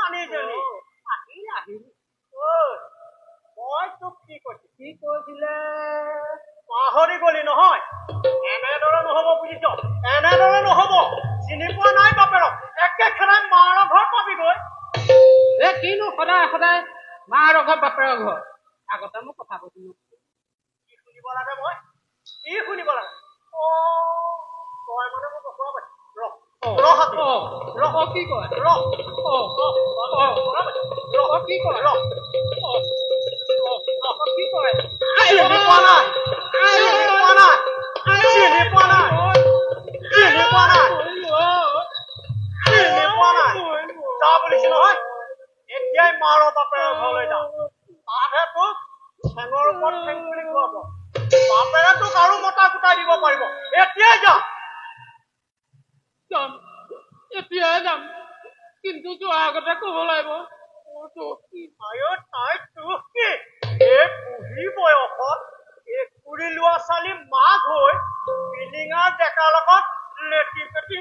পানীজনী। আহিল আহিল। ঐ, মই তোক কি কৈছো? কি কৈছিলে? পাহৰি গলি নহয়? এনেদৰে নহব, বুজিছ? এনেদৰে নহব। চিনি পোৱা নাই বাপেৰক, একেখেৰাই মাৰৰ ঘৰ পাবিগৈ। এ, কিনো সদায় সদায় মাৰৰ ঘৰ, বাপেৰৰ ঘৰ? আগতে মোক কথা কৈছিলো। কি শুনিব লাগে মই? কি শুনিব লাগে? অ, তই মানে মোক অকৰা পাইছ। ৰ, ৰ হাতী, ৰ। অ, কি কয়? ৰ। অ অ ৰ। অ, কি কয়? ৰ। অ অ, কি কয়? চিনি পোৱা নাই? চিনি পোৱা নাই? চিনি পোৱা নাই? চিনি পোৱা নাই? চিনি পোৱা নাই? যা বুলিছো নহয়, এতিয়াই মাৰৰ বাপেৰৰ ঘৰলৈ যা। তাতহে তোক ঠেঙৰ ওপৰত ঠেং তুলি খুৱাব বাপেৰে, তোক আৰু মতা গোটাই দিব পাৰিব। এতিয়াই যা। যাম, এতিয়াই যাম। কিন্তু যোৱাৰ আগতে ক'ব লাগিব, মোৰ দুখ কি? আয়, তাই দুখ কি? এই বুঢ়ী বয়সত একুৰি লোৱা ছোৱালী মাক হৈ পিলিঙাৰ ডেকাৰ লগত লেটি পেটি